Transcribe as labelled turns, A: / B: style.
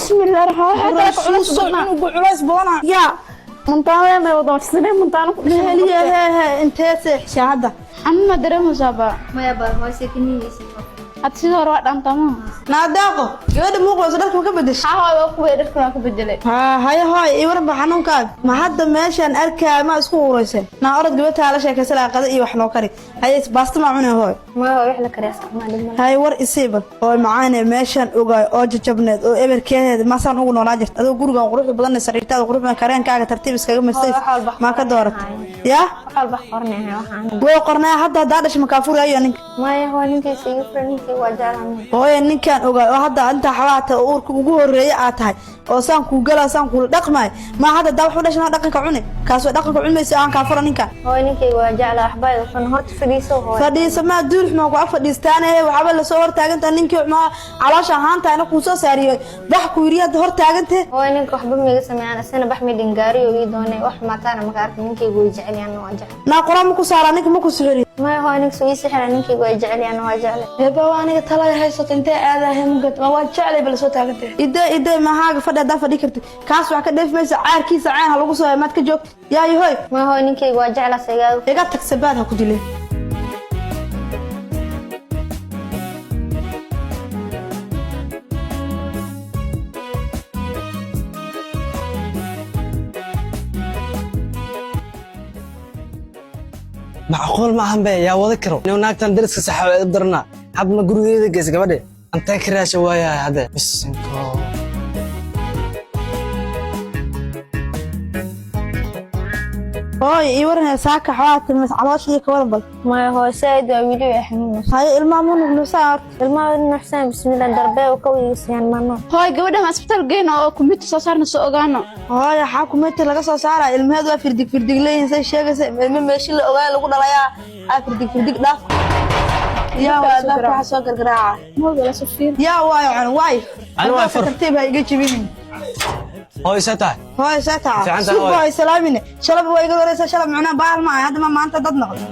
A: Bismillah raxmaan
B: Rasuuso cunugu culays badana.
A: Yaa muntaano may wada sidee muntaano ku dhashay?
B: Heliya, hee hee, intee seexishaa hadda?
A: Xanuun ma dareemaysaa baa?
C: Maya baa, hoose kaniiniisa.
A: Hadda sidii hore waa dhaantamaa.
B: Naadeeqo, gabadha muuqayso dharka ma ka bedeshay?
A: Haa hooy, waa kuwee dharkan waa ka bedelay.
B: Haa, haye hooy, ii waran ba xanuunkaaga. Ma hadda meeshaan arkaa ma isku uuraysan? Naa orod, gabadhaa la sheekaysa lahaa, qada iyo wax noo kari. Haye, baasta maa cunay hooy?
C: Maya hooy, wax la kariyaa isticmaal dhib malaha.
B: Haye, war isiiba hooy macaane, meeshaan ogaay oo jajabneed oo eberkeedeed maasaan ugu noolaa jirta, adoo gurigan quruxda badan, sariirtaada qurux badan, kareenkaaga tartiib iskaga mastays,
C: Hooy, wax walba
B: maa ka dooratay yaa?
C: Wax walba qornay waxaan.
B: Way qornaa hadda, haddaa dhashay makaafuri ayo ninka.
C: Maya hooy, ninkiisa iga furan, ninkii waa jeclaan.
B: Hooye, ninkaan ogaay oo hadda intaa xabaata oo uurka ugu horreeya aad tahay oo saan kuu galaa, saan kuula dhaqmaay, maa hadda daa wax u dhashan dhaqanka cuni kaasoo dhaqanka cunmaysa aan kaa fura ninkaan.
C: Hooy, ninkayga waa jeclaa, waxba iga furan, horta fadhiiso hooy.
B: Fadhiisa maa, duul xumaa ku ag fadhiistaane, waxba lasoo hortaagantaa ninkii xumaa caloosha ahaantaana kuu soo saariyey, bax ku yidhi hadda hortaagantee.
C: Hooy, ninka waxba miiga sameeyaan, isana bax midhin gaari oo ii doonay, wax maataana maka arkin, ninkaygu way jecel yahay, waa jecel.
B: Naa quraan ma ku saaraa ninka, ma ku sixiri?
C: Maya hooy, ninka soo ii sixira, ninkaygu way jecel yahay, waa jecel.
B: Eeba, waa aniga talada haysato, intee aadahay mugad ma waa jeclay ba lasoo taagantee. Ide ide, mahaaga fadhi haddaa fadhi kartid, kaas wax ka dheefi maysa, caarkiisa ceen ha lagu soo maad ka joogtid yaayo hoy.
C: Maya hooy, ninkaygu waa jeclaa, sigaaga.
B: Iga tag, sabaad ha ku dileen.
D: Macquul ma ahan be, yaa wada karo inuu naagtan dariska saxaawo edab darnaa. Had ma gurigeeda geysa gabadhe, antee ka raasha waayahay hadde bisinko.
B: Hooy, ii waran saaka, xawaa tilmas caloosha iyo ka waran bal.
C: Maya hooy, saaid waa wili way xanuunaysa.
B: Haye, ilmaha mu nuxnuxsan horta?
C: Ilmaha nuxsan, bismillah, darbee oo ka wiigisayaan maano.
A: Hooy, gabadha ma isbitaal geyno oo kumbiutar soo saarna, soo ogaano?
B: Hooy, waxaa kumiti laga soo saara? Ilmaheed waa firdig firdig leeyihin, say sheegaysa, ilmo meeshi la ogaay lagu dhalayaa aa firdig firdig dhaaf. Yaa waa albaabka waxa soo gargaraaca?
A: Mawda la soo fiir.
B: Yaa waayo cun waay.
D: Ani waay, fur.
B: Tartiib ha iga jebinin.
D: Hooy, see tahay?
B: Hooy, see taha?
D: Fiican tahay,
B: Suuq
D: hooy.
B: Hooy, salaamine, shalab waa iga horeysa, shalab macnaa baal ma aha, hadda ma maanta dad noqdo.